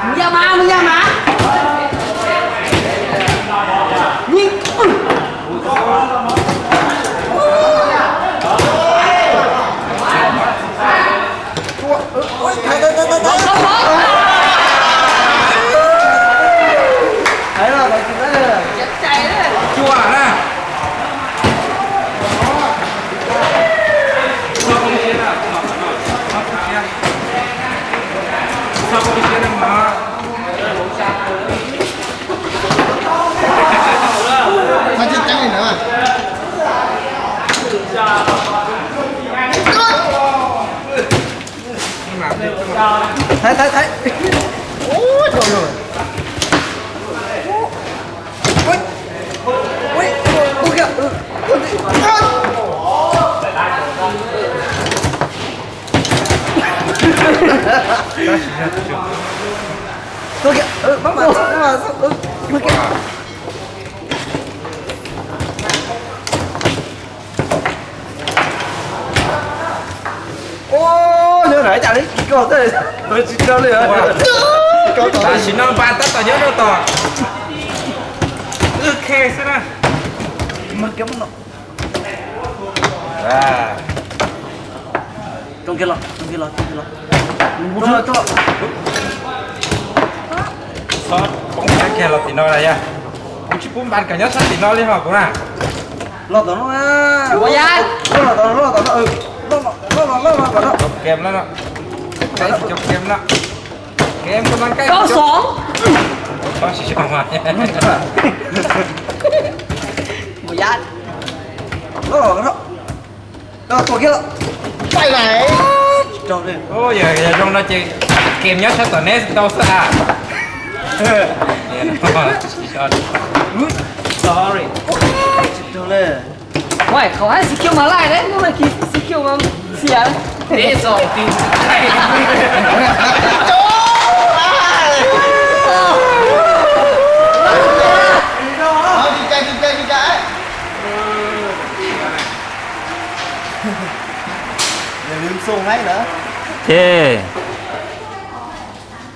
Mus ya mas, mus ya mas. Yeej. Cua na. Thaiv, thaiv, thaiv. Ui, thaum lawm. Ui, ui, ui, ui, ui. Tuaj kiag, maj mam, maj mam, tuaj kiag. Ua, yog hais cas li koj thiaj tsis tau li. Tam sim no npas tab tom nyob rau tom wb khe xwb na. Tso kiag los, tso kiag los, tso kiag los. Txhob poob kiag los tim no na yog. Kuv tsis pub npas kom nyob sab tim no li ho kuv na. Los tom no na. Los tom no, los tom no, los tom no. Cov kem no, cov kem no. Kem koj mas nkaij. Koj xov. Koj tsis tshua mas. Mus yam. Los, los, los. Los tuaj kiag los. Pais lais. Tsis raug li. Yog, yog zoo no ces kem nyob sab tom neb tau xwb a. Sorry. Tsis raug li. Uais, qhov hais C Q mas laij ne, hnub no K C Q mas xiam. Teb txog ti. Ces